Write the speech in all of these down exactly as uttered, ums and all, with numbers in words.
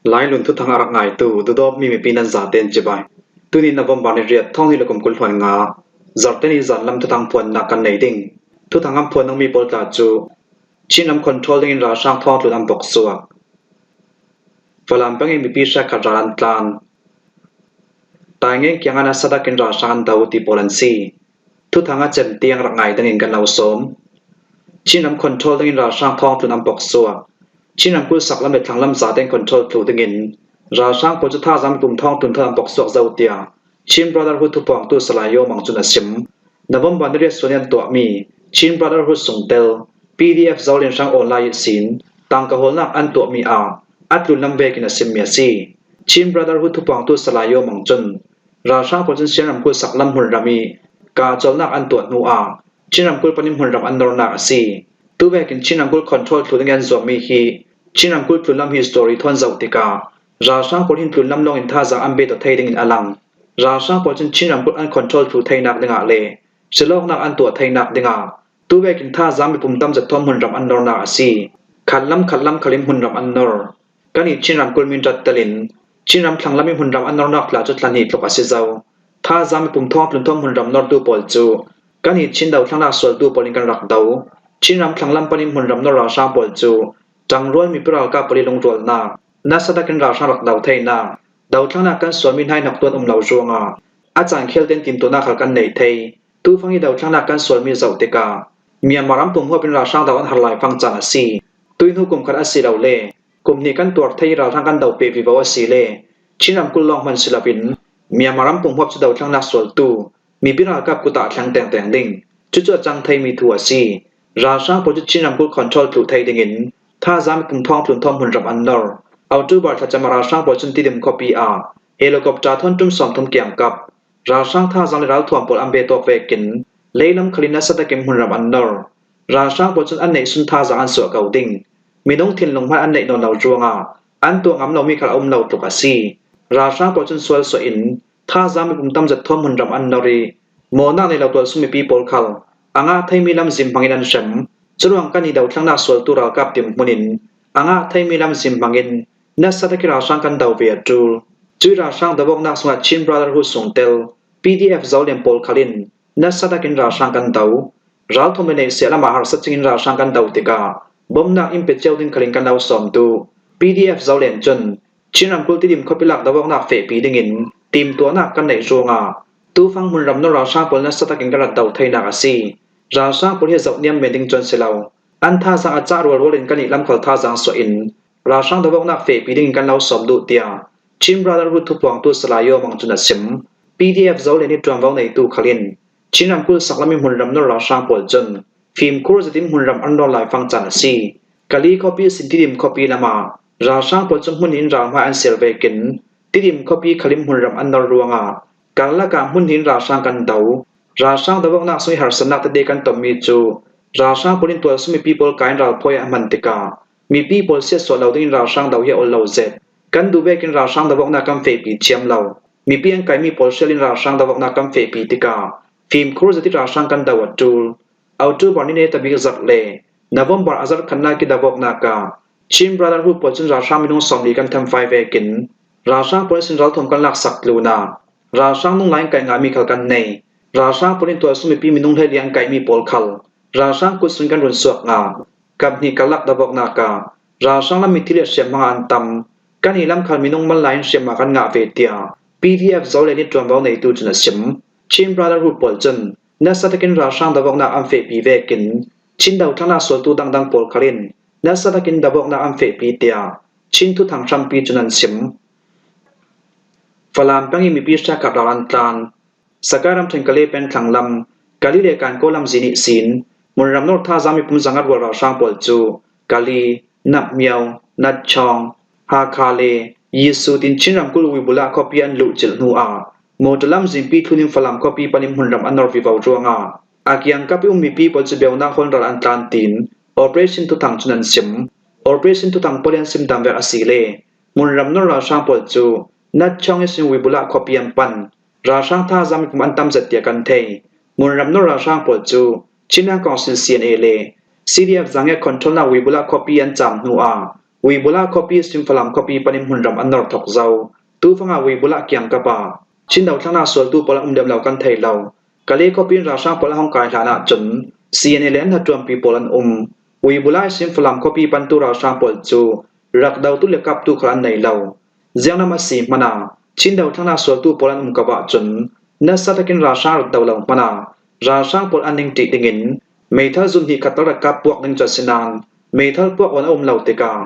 Lailun thuthang a rak ngaitu, dudawpmi mipi nan zaten cibai. Tuni November ni riat, thawng hnih le kum kul hluan nga, Zarhte ni zanlam thuthang phuannak kan nei ding. Thuthang an phuan dingmi pawl tla cu Chin ram control dingin ralhrang thawngtlun an boksuak. Falam pengin mipi hriatkhat ral an tlan. Taingen kiangah nasa takin ralhrang an do ti pawl an si. Thuthang a cem tiang rak ngai dingin kan lo sawm. Chin ram control dingin ralhrang thawngtlun an boksuak. Chin ramkulh saklam le thlanglam zaten control thluh dingin ralhrang pawl cu thazaang miphun thawngtlun thawn an boksuak zo, tiah Chin Brotherhood thupuangtu Salai Yaw Mang cun a sim. November ni riat sual in an tuahmi Chin Brotherhood sungtel P D F Zolen hrang online ihsin tangka hawlnak an tuahmi ah a tlunlam vekin a simmi a si. Chin Brotherhood thupuangtu Salai Yaw Mang cun ralhrang pawl cun Shan ramkulh saklam hmunram i kah colnak an tuah hnu ah Chin ramkulh panin hmunram an nornak a si. Tuvekin Chin ramkulh control thluh dingin an zuammi hi Chin ramkulh tlunlam history thawn zoh tikah ralhrang pawl hin tlunlam lawngin thazaang an bet aw thei dingin a lang. Ralhrang pawl cun Chin ramkulh an control thluh theinak dingah le hrilawknak an tuah theinak dingah tuvekin thazaang miphun tam zet thawn hmunram an nornak a si. Khatlam khatlam khalin hmunram an nor. Kan i Chin ramkulh min rat telin Chin ram thlanglam i hmunram an nornak tla cu tla hnih tluk a si zo. Thazaang miphun thawngtlun thawn hmunram nortu pawl cu kan i Chin dothlangnak sualtu pawl in kan rak do. Chin ram thlanglam panin hmunram nor ralhrang pawl cu ṭangrual mipi ralkap pawl i lungrualnak, nasa takin ralhrang rak do theinak, dothlangnak kan sualmi hnaihnok tuan um lo ruangah a caan khial tein timtuahnak khal kan nei thei. Tufang i dothlangnak kan sualmi zoh tikah Myanmar ram pumhuap in ralhrang do an har laifang caan a si. Tui hnu kum khat a si lo le kum hnih kan tuar thei i ralhrang kan do peh vivo a si le Chin ramkulh lawng hman si loin Myanmar ram pumhuap cu dothlangnak sualtu mipi ralkap kut ah a thleng tengteng ding. Cucu a cang theimi thu a si. Ralhrang pawl cu Chin ramkulh control thluh thei dingin thazaang miphun thawngtlun thawn hmunram an nor. October thla cem ah ralhrang pawl cun Tidim khuapi ah helicopter thawn ṭum sawmthum kiangkap ralhrang thazaang le ralthuam pawl an bet awk vekin leilam khalin nasa takin hmunram an nor. Ralhrang pawl cun an neihsun thazaang an suah ko ding. Minung thinlung hman an neih nawn lo ruangah an tuah ngam lomi khal a um lo tluk a si. Ralhrang pawl cun sual suah in thazaang miphun tam zet thawn hmunram an nor i mawhnak nei lo tualsung mipi pawl khal a ngah theimi lamzin hmangin an hrem. Curuang kan i dothlangnak sualtu ralkap dinhmun in a ngah theimi lamzin hmangin nasa takin ralhrang kan do ve a ṭul. Cui ralhrang do awknak sungah Chin Brotherhood sungtel P D F Zolen pawl khal in nasa takin ralhrang kan do. Ralthuam le neihsiah lamah harsa cingin ralhrang kan do tikah bomnak in pe cio ding khalin kan lo sawm duh. P D F Zolen cun Chin ramkulh Tidim khuapi lak do awknak fehpi dingin timtuahnak kan neih ruangah tufang hmunram nor ralhrang pawl nasa takin kan rak do theinak a si. Ralhrang pawl hi a zoh niam men ding cu an si lo. An thazaang a cah rualrual in kan i lam khal thazaang suah in ralhrang do awknak fehpi dingin kan lo sawm duh, tiah Chin Brotherhood thupuangtu Salai Yaw Mang cun a sim. P D F Zolen i ṭuanvo neitu khal in Chin ramkulh saklam i hmunram nor ralhrang pawl cun fimkhur zetin hmunram an nor laifang caan a si. Kali khuapi sin Tidim khuapi lamah ralhrang pawl cun hmun hnih in ralhmai an sial vekin Tidim khuapi khalin hmunram an nor ruangah karlak ah hmun hnih in ralhrang kan do. Ralhrang do awknak sung i harsatnak tete kan tonmi cu ralhrang pawl in tualsung mipi pawl kai in ralphawi ah a hman tikah mipi pawl siatsuah lo dingin ralhrang do hi a ol lo zet. Kan duh vekin ralhrang do awknak kan fehpi thiam lo. Mipi an kaimi pawl hrial in ralhrang do awknak kan fehpi tikah fimkhur zet i ralhrang kan do a ṭul. October ni netabik zarh le November a zarh khatnak i do awknak ah Chin Brotherhood pawl cun ralhrang minung sawmli kan thanfai vekin ralhrang pawl sin ralthuam kan laksak tlunah ralhrang nung lai in kaih ngahmi khal kan nei. Ralhrang pawl in tualsung mipi minung hleili an kaihmi pawl khal ralhrang kut sung kan run suak ngah. Kap hnih karlak do awknak ah ralhrang lam mithi le hriamhma an tam. Kan i lam khal minung mal lai in hriamhma kan ngah ve, tiah P D F Zolen i ṭuanvo neitu cun a sim. Chin Brotherhood pawl cun nasa takin ralhrang do awknak an fehpi vekin Chin dothlangnak sualtu dangdang pawl khal in nasa takin do awknak an fehpi, tiah Chin thuthang hrampi cun an sim. Falam peng i mipi hriatkhat ral an tlan. Sakai ramṭhen Kale peng thlanglam, Kali le Kankaw lamzin ihsin hmunram nor thazaang mipum zanga rual ralhrang pawl cu Kali, Napmyo, Natchawng, Hakha le Yisu tin Chin ramkulh Wibula khuapi an luhcilh hnu ah motor lamzinpi thlun in Falam khuapi panin hmunram an nor vivo ruangah a kiangkap i um mipi pawl cu beunak hawn ral an tlan, tiin Operation Thuthang cun an sim. Operation Thuthang pawl i an sim dan vek a si le hmunram nor ralhrang pawl cu Natchawng ihsin Wibula khuapi an pan. Ralhrang thazaang mipum an tam zet tiah kan thei. Hmunram nor ralhrang pawl cu Chinland Council C N A le C D F Zangek controlnak Wibula khuapi an cam hnu ah Uibula khuapi sim Falam khuapi panin hmunram an nor thok zo. Tuvanga Uibula kiangkap a Chin dothlakna sualtu pawl an um lem lo kan thei lo. Kali khuapi in ralhrang pawl a hong kai hlan ahcun C N A le an hnaṭuanpi pawl an um. Uibula ihsin Falam khuapi pantu ralhrang pawl cu rak dotu le kaptu khal an nei lo. Zianglam a si hmanh ah Chin dothlakna sualtu pawl an um ko ahcun nasa takin ralhrang rak do lo hmanh ah ralhrang pawl an ning ṭih dingin meithal zun hnih khat tal rak kap puak ding cu a si nain meithal puak awn a um lo tikah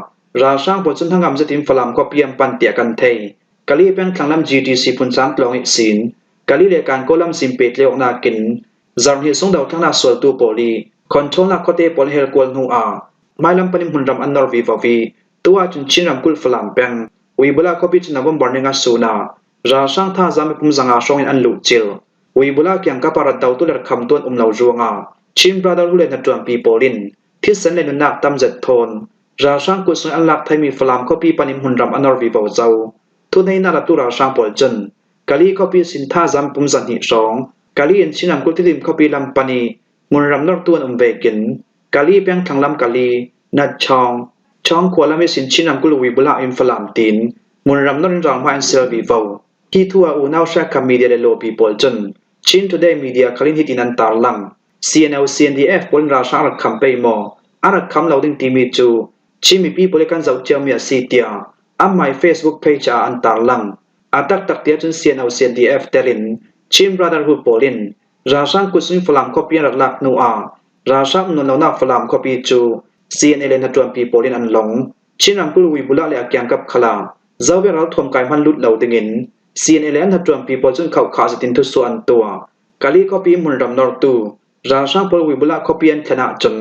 ralhrang pawl cu hnangam zetin Falam khuapi an pan tiah kan thei. Kali peng thlanglam G D C Phunsang tlawng ihsin Kali le Kankaw lamzin pehtlai awknak in zarh hnih sung dothlakna sualtu pawl i controlnak khuate pawl a hel kual hnu ah hmailam panin hmunram an nor vivo i tu ahcun Chin ramkulh Falam peng Uibula khuapi cu November ni nga sun ah ralhrang thazaang mipum zanga hrawngin an luhcilh. Uibula kiangkap ah rat dotu le rak khamtu an um lo ruangah Chin Brotherhood le hnaṭuanpi pawl in thisen le nunnak tam zet thawn ralhrang kut sungin an lak theimi Falam khuapi panin hmunram a nor vivo zo. Thuneihnak latu ralhrang pawl cun Kali khuapi sin thazaang mipum zahnih hrawng Kali in Chin ramkulh Tidim khuapi lam pan i hmunram nortu an um vekin Kali peng thlanglam Kali, Natchawng, Chawng khua lam ihsin Chin ramkulh Uibula in Falam tiin hmunram nor in ralhmai an sel vivo. Hi thu ah unau hrekkhat media le lawpi pawl cun Chin Today Media khal in hitin an tarlang. C N O, C N D F pawl in ralhrang a rak kham pei maw, a rak kham lo ding timi cu Chin mipi pawl i kan zoh ciomi a si tiah anmai Facebook page ah an tarlang. A taktak tiah cun C N O, C N D F telin Chin Brotherhood pawl in ralhrang kut sungin Falam khuapi an rak lak hnu ah ralhrang um nawn lonak Falam khuapi cu C N A le hnaṭuanpi pawl in an long. Chin ramkulh Uibula le a kiangkap khal ah zovek ralthuam kai hman lut lo dingin C N A le an hnaṭuanpi pawl cun khohkha zetin thusuah an tuah. Kali khuapi hmunram nortu ralhrang pawl Uibula khuapi an thlen ahcun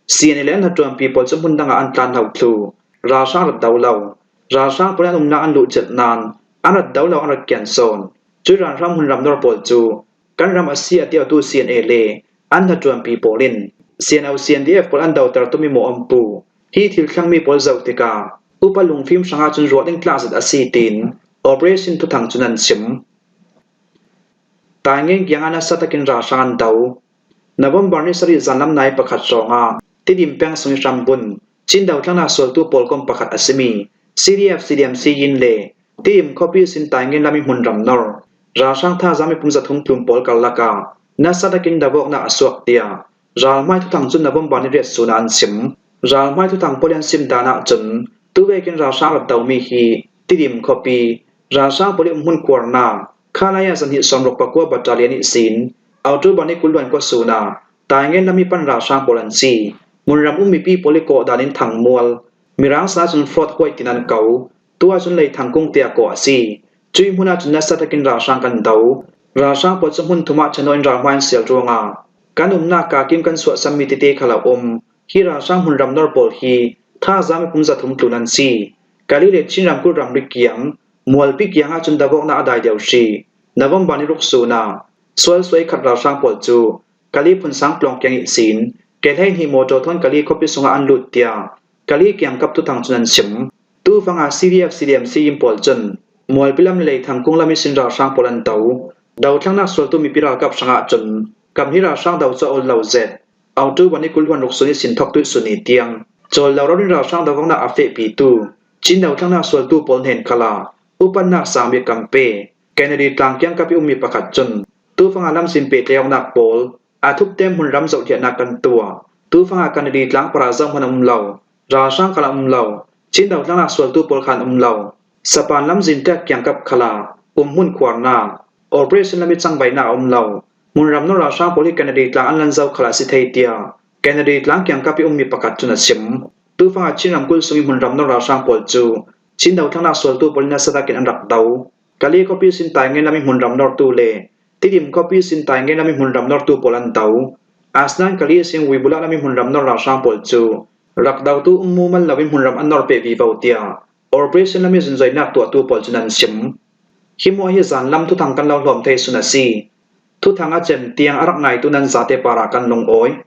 C N A le an hnaṭuanpi pawl cu hmun dangah an tlan hno thluh. Ralhrang rat do lo. Ralhrang pawl in an umnak an luhcilh nain an rat do lo, an rak kian sawn. Cui ralhrang hmunram nor pawl cu kan ram a si a tiotu C N A le an hnaṭuanpi pawl in C N O, C N D F pawl an doter tumi maw an pu. Hi thil thlengmi pawl zoh tikah upa lungfim hrangah cun ruah ding tlak zet a si tiin operation thuthang cun an sim. Taingen kiangah nasa takin ralhrang an do. November ni sarih zanlam nai pakhat hrawngah Tidim peng sung i hrambun Chin dothlaknak sualtu pawl kom pakhat a simi C D F C D M C yin le Tidim khuapi sin Taingen lam i hmunram nor ralhrang thazaang mipum zathum tlun pawl karlak ah nasa takin davawknak a suak tiah ralhmai thuthang cun November ni riat sun ah an sim. Ralhmai thuthang pawl i an sim dan ahcun tuvekin ralhrang rat domi hi Tidim khuapi ralhrang pawl i umhmun khuarnak Khalaya zahnih sawmruk pakua battalion ihsin October ni kul hluan kua sun ah Taingen lam i pan ralhrang pawl an si. Hmunram um mipi pawl i kawhdan in thangmual, Mirang san ahcun Fort White tin an ko. Tu ahcun Leithangkung tiah kawh a si. Cui hmun ahcun nasa takin ralhrang kan do. Ralhrang pawl cu hmun thum ah ṭhanaw in ralhmai an sial ruangah kan umnak kaa kim kan suahsanmi tete khal a um. Hi ralhrang hmunram nor pawl hi thazaang mipum zathum tlun an si. Kali le Chin ramkulh ramri kiang, Mualpi kiang ahcun davawknak a dai deuh hrih. November ni ruk sun ah sualsuai khat ralhrang pawl cu Kali Phunsang tlawng kiang ihsin ke hleihnih mawṭaw thawn Kali khuapi sungah an lut tiah Kali kiangkap thuthang cun an sim. Tuvanga C D F C D M C yin pawl cun Mualpi lam le Leithangkung lam ihsin ralhrang pawl an do. Dothlaknak sualtu mipi ralkap hrangah cun kam hi ralhrang do cu a ol lo zet. October ni kul hluan ruk sun ihsin thawktuih sun ni tiang cawl lo rori in ralhrang dovawknak a fehpitu Chin dothlaknak sualtu pawl hnen khalah upatnak sang bik kan pe. Kennedy tlang kiangkap i ummi pakhat cun tufanga lamzin pehtlai awknak pawl a thupte hmunram zohhliahnak kan tuah. Tufanga Kennedy tlang para zohhmanh a um lo, ralhrang khal a um lo, Chin dothlaknak sualtu pawl khan a um lo, Sapan lamzin ṭek kiangkap khalah umhmun khuarnak, operation lam i cangvaihnak a um lo. Hmunram nor ralhrang pawl hi Kennedy tlang an lan zo khalah a si thei tiah Kennedy tlang kiangkap i ummi pakhat cun a sim. Tufanga Chin ramkulh sung i hmunram nor ralhrang pawl cu Chin dothlaknak sualtu pawl in nasa takin an rak do. Kali khuapi sin Taingen lam i hmunram nortu le Tidim khuapi sin Taingen lam i hmunram nortu pawl an do. Asinain Kali sin Wibula lam i hmunram nor ralhrang pawl cu rak dotu um mumal lo in hmunram an nor peh vivo tiah operation lam i zunzoinak tuahtu pawl cun an sim. Hi maw hi zanlam thuthang kan lo hlawm thei sun a si. Thuthang a cem tiang a rak ngaitu nan zate parah kan lungawi.